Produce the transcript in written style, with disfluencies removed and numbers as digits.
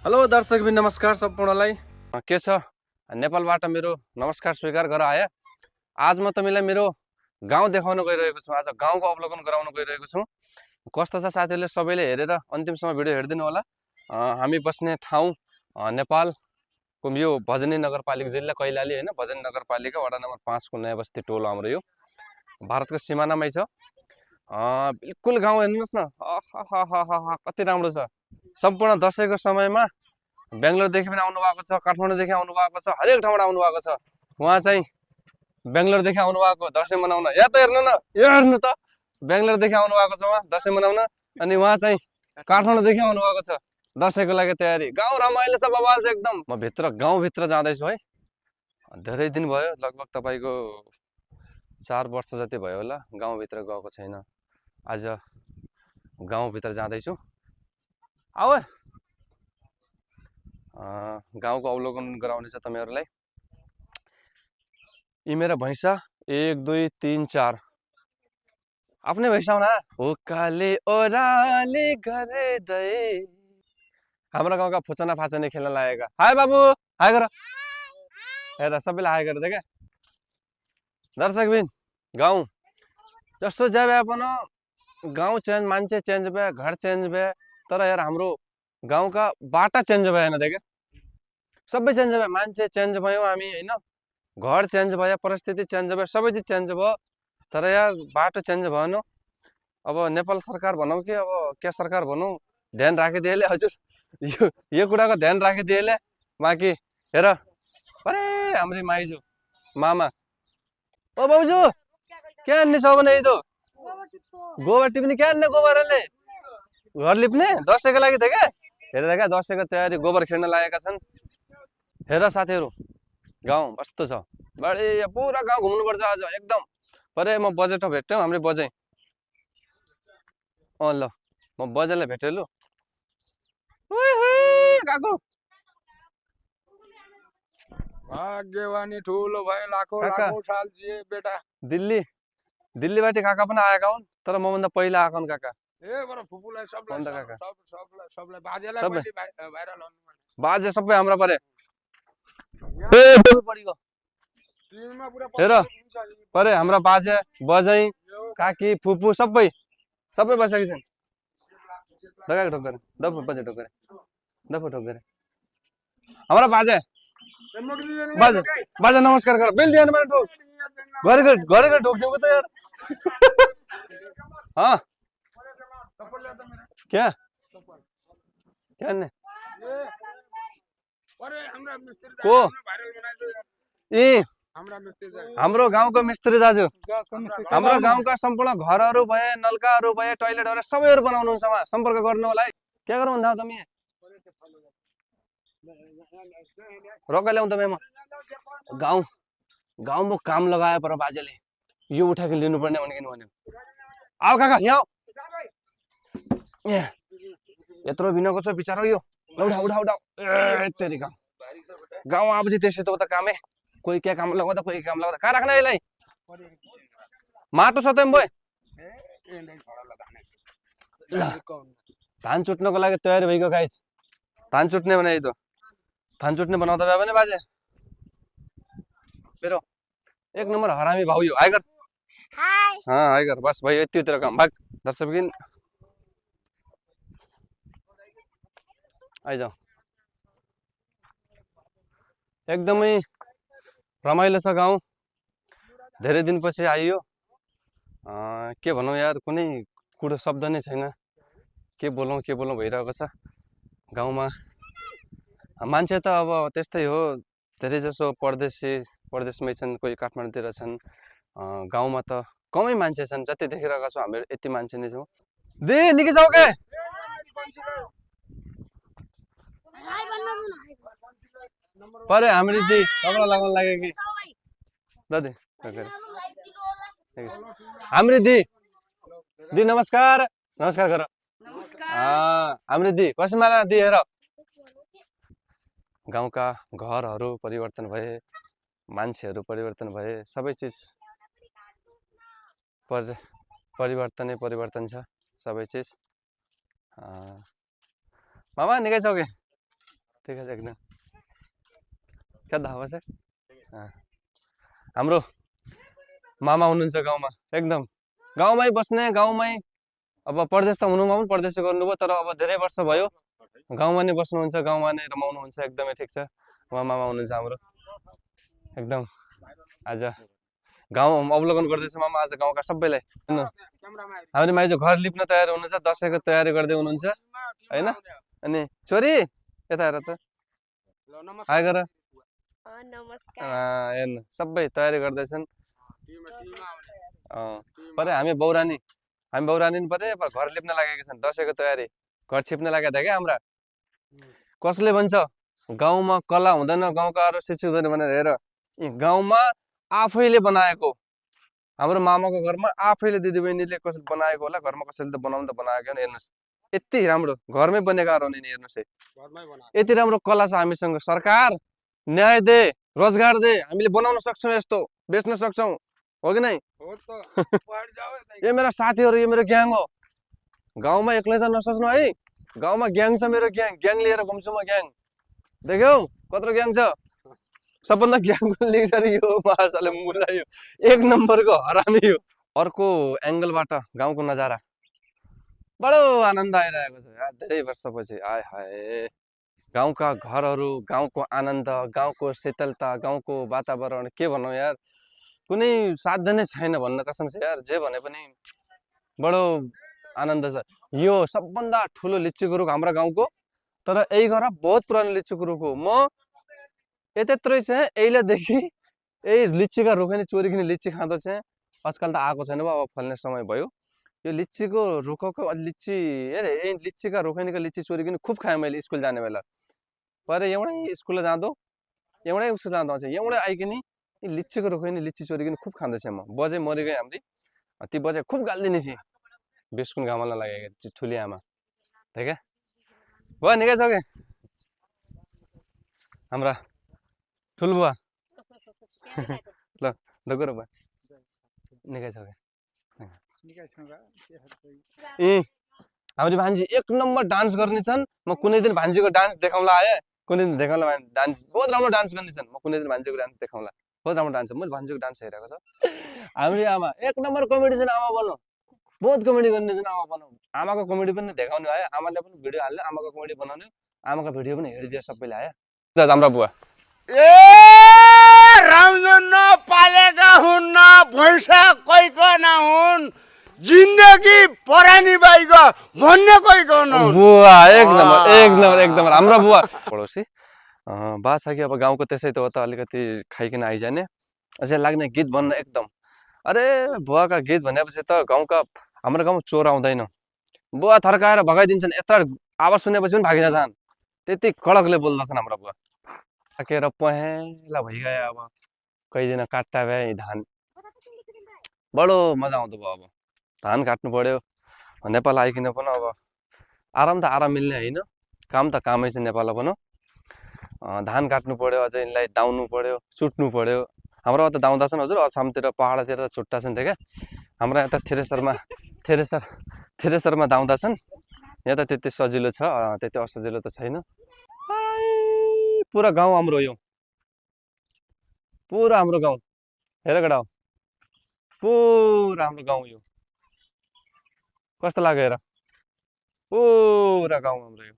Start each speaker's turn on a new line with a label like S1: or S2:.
S1: Hello दर्शकबिन नमस्कार सम्पूर्णलाई के छ नेपालबाट मेरो नमस्कार स्वीकार गर आए। आज म तपाईलाई मेरो गाउँ देखाउन गइरहेको छु। आज गाउँको अवलोकन गराउन गइरहेको छु। कस्तो छ साथीहरुले सबैले हेरेर अन्तिमसम्म भिडियो हेर्दिनु होला। हामी बस्ने ठाउँ नेपालको यो भजनी नगरपालिका जिल्ला कैलाली हैन, भजनी नगरपालिका वडा नम्बर 5 को नयाँ बस्ती टोल हाम्रो यो भारतको सिमानामै छ। बिल्कुल गाउँ हेर्नुस् न, कति राम्रो छ। सम्पूर्ण दशैंको समयमा बेंगलोरदेखि पनि आउनु भएको छ, काठमाडौँदेखि आउनु भएको छ, हरेक ठाउँबाट आउनु भएको छ। उहाँ चाहिँ बेंगलोरदेखि आउनु भएको दशैं मनाउन। या त हेर्नु न, यो हेर्नु त, बेंगलोरदेखि आउनु भएको छ उहाँ दशैं मनाउन। अनि उहाँ चाहिँ काठमाडौँदेखि आउनु भएको छ दशैंको लागि तयारी। गाउँ रमाइलो छ, बवाल छ एकदम। म भित्र गाउँ भित्र जाँदैछु है। धेरै दिन भयो, लगभग तपाईको 4 वर्ष जति भयो होला गाउँ भित्र गएको छैन। आज गाउँ भित्र जाँदैछु। आऊ गाउँको अवलोकन गराउने छ तपाईहरुलाई। यी मेरा भैंसा 1 2 3 4 आफ्नै भैंसा हुना हो। काले ओराले गर्दै हाम्रो गाउँका फुचना फाचनी खेल्न लागेका। हाय बाबु, हाय गर। हेर सबैले हाय गर्दै के। दर्शकबिन गाउँ जस्तो जाबे अपन गाउँ चेन्ज, मान्छे चेन्ज भए, घर चेन्ज भए, तर यार हाम्रो गाउँका बाटा चेन्ज भएन देखे। सबै चेन्ज भयो, मान्छे चेन्ज भयो, हामी हैन, घर चेन्ज भयो, परिस्थिति चेन्ज भयो, सबै चिज चेन्ज भयो, तर यार बाटो चेन्ज भएन। अब नेपाल सरकार भनौं कि अब के सरकार भनौं, ध्यान राखिदिएले हजुर। यो कुराको ध्यान राखिदिएले। बाँकी हेर, अरे हाम्रो माइजू मामा, ओ बाबुजू के अन्ने छ भने यदो गोबर टिप्ने, के अन्ने गोबरले घर लिप्ने दशैंको लागि त के। हेर देखा दशैंको तयारी, गोबर खेड्न लागेका छन्। हेर साथीहरु, गाउँ कस्तो छ। बडे पुरा गाउँ घुम्नु पर्छ आज एकदम। परे म बजेटमा भेट्यौ, हाम्रो बजे। ल म बजेलाई भेटे लु। ओइ होइ काकु,
S2: भाग्यवानी ठुलो भयो, लाखौं लाखौं साल जिए बेटा।
S1: दिल्लीबाट काका पनि आएका हुन्, तर मभन्दा पहिला आएका हुन् काका।
S2: ए बरु फुपुलाई सबलाई सबलाई बाजेलाई
S1: सबै
S2: भाइरल हुनु।
S1: बाजे सबै हाम्रो परे। हेर परे हाम्रा बाजे बजै काकी फुपू सबै बसेका छन्। ढोका ढोकर दफ बजे ढोकर दफ ढोकर हाम्रा बाजे बाजे नमस्कार गर। बेल दिएन भने ठोक घरे ठोक देऊ त यार। हाँ क्या क्या ने को ए हाम्रो गाउँको मिस्त्री दाजु, हाम्रो गाउँका सम्पूर्ण घरहरू भए, नलकाहरू भए, टोयलेटहरू सबैहरू बनाउनुहुन्छ उहाँ। सम्पर्क गर्नु होला है। के गरौ भन्दा तिमी रोका ल्याउ त म गाउँमा काम लगाए पर बाजेले यो उठाके लिनु पर्ने भन्यो। आऊ काका यहाँ यत्रो बिनको छ बिचारा यो। उठा उठा उठा ए तेरी गाउँ आएपछि त्यसै त उता कामै, कोही क्या काम लगाउँदा, कोही काम लगाउँदा। कहाँ राख्ने यसलाई? माटो छ त बोय। धान चुट्नको लागि तयारी भइगयो गाइस। धान चुट्ने भने त धान चुट्ने बनाउँदा भए पनि बाजे मेरो एक नम्बर हरामी भाउ यो। हाय कर। हाय। हाँ हाय कर। बस भाइ यति तेरो काम। भाग दर्शकबिन आइज। एकदमै रमाइलो छ गाउँ। धेरै दिनपछि आइयो। के भनौं यार, कुनै कुरो शब्द नै छैन। के बोलौं भइरहेको छ गाउँमा। मान्छे त अब त्यस्तै हो, धेरै जसो परदेशमै छन्, कोही काठमाडौँतिर छन्। गाउँमा त कमै मान्छे छन्। जति देखिरहेका छौं हामीहरु यति मान्छे नै छौं। दे निकै जाऊ के परे हाम्रो दी कपडा लगाउन लाग्यो कि दादी हाम्रो दी नमस्कार नमस्कार गर। हाम्रो दी कसैमा दी हेर। गाउँका घरहरू परिवर्तन भए, मान्छेहरू परिवर्तन भए, सबै चिज परिवर्तन छ सबै चिज। मामा निकै छौ के ठिकै छ एकदम क्या धावा छ हाम्रो मामा हुनुहुन्छ गाउँमा एकदम गाउँमै बस्ने गाउँमै अब परदेश त हुनुमा पनि परदेश गर्नुभयो तर अब धेरै वर्ष भयो गाउँमा नै बस्नुहुन्छ गाउँमा नै रमाउनुहुन्छ एकदमै ठिक छ उहाँ मामा हुनुहुन्छ हाम्रो एकदम आज गाउँ अवलोकन गर्दैछ मामा आज गाउँका सबैलाई हाम्रो माइजू घर लिप्न तयार हुनुहुन्छ दसैँको तयारी गर्दै हुनुहुन्छ होइन अनि छोरी यता हेर त हाई गर हेर्नु सबै तयारी गर्दैछन् परे हामी बौरानी पनि परे घर लिप्न लागेका छन् दसैँको तयारी घर छिप्न लागेका थियो क्या हाम्रा कसले भन्छ गाउँमा कला हुँदैन गाउँका अरू शिक्षित हुँदैन भनेर हेर गाउँमा आफैले बनाएको हाम्रो मामाको घरमा आफैले दिदीबहिनीले कसैले बनाएको होला घरमा कसैले त बनाउनु त बनाएको होइन हेर्नुहोस् यति राम्रो घरमै बनेका हो नि हेर्नुहोस् है यति राम्रो कला छ हामीसँग सरकार न्याय दे रोजगार दे हामीले बनाउन सक्छौँ यस्तो बेच्न सक्छौँ हो कि नै यो मेरो साथीहरू यो मेरो ग्याङ हो गाउँमा एक्लै त नसोच्नु है गाउँमा ग्याङ छ मेरो ग्याङ लिएर घुम्छु म ग्याङ देख्यौ कत्रो ग्याङ छ सबभन्दा ग्याङको लिडर यो महाशयले मुला यो एक नम्बरको हरामी यो अर्को एङ्गलबाट गाउँको नजारा बडो आनन्द आइरहेको छ यार धेरै वर्षपछि आय हाय गाउँका घरहरू गाउँको आनन्द गाउँको शीतलता गाउँको वातावरण के भनौँ यार कुनै साध्य नै छैन भन्न कसम छ यार जे भने पनि बडो आनन्द छ यो सबभन्दा ठुलो लिचीको रुख हाम्रो गाउँको तर यही घर बहुत पुरानो लिचीको रुख हो म यत्रै चाहिँ यहिलेदेखि यही लिचीका रुखैनी चोरिकन लिची खाँदो चाहिँ आजकल त आएको छैन अब फल्ने समय भयो यो लिचीको रुखको लिची यही लिचीका रुखैनीको लिची चोरिकन खुब खाएँ मैले स्कुल जाने बेला पर एउटै स्कुल जाँदो एउटै उसको जाँदो चाहिँ एउटै आइकन लिचीको रुखैनी लिची चोरिकन खुब खाँदैछ म बजे मरि गएँ हामी ती बजे खुब गालिदिने छि बिस्कुन घामला लागेको ठुली आमा ठीक है भयो निकै सक्यो हाम्रा ठुलबुवा ल डगर भयो निकै सक्यो ए हाम्रो भान्जी एक नम्बर डान्स गर्ने छन् म कुनै दिन भान्जीको डान्स देखाउँला आए कुनै दिन देखाउँला डान्स बहुत राम्रो डान्स गर्ने छन् म कुनै दिन भान्जीको डान्स देखाउँला बहुत राम्रो डान्स मैले भान्जीको डान्स हेरेको छ हाम्रो आमा एक नम्बर कमेडी छन् आमा बोल्नु बहुत कमेडी गर्ने छन् आमा बनाउनु आमाको कमेडी पनि देखाउने आयो आमाले पनि भिडियो हाल्ने आमाको कमेडी बनाउने आमाको भिडियो पनि हेरिदियो सबैले आयो हाम्रो बुवा
S3: ए रामजन पालेका हुन्न भैँसा कैको नहुन् जिन्दगी परानी बाइको भन्ने कैको नहुन्
S1: बुवा एक नम्बर हाम्रो बुवा पडोसी बा छ कि अब गाउँको त्यसै त हो त अलिकति खाइकन आइजाने अझै लाग्ने गीत भन्न एकदम अरे बुवाका गीत भनेपछि त गाउँका हाम्रो गाउँमा चोर आउँदैन बुवा थर्काएर भगाइदिन्छन् यत्र आवाज सुनेपछि पनि भागिन जान् त्यति कडकले बोल्दछन् हाम्रो बुवा थाकेर पहेँला भइगयो अब कही दिन काट्टा भए धान बडो मजा आउँदो भयो अब धान काट्नु पर्यो नेपाल आइकन पनि अब आराम त आराम मिल्ने होइन काम त कामै छ नेपाल पनि धान काट्नु पर्यो अझै यिनलाई दाउनु पर्यो चुट्नु पर्यो हाम्रो त दाउँदा छन् हजुर असमतिर पहाडतिर त चुट्टा छन् क्या हाम्रो यता थ्रेसरमा दाउँदा छन् यहाँ त त्यति सजिलो छ त्यति असजिलो त छैन पुरा गाउँ हाम्रो यो पुरा हाम्रो गाउँ हेर केटा हो पुरा हाम्रो गाउँ यो कस्तो लाग्यो हेर पुरा गाउँ हाम्रो यो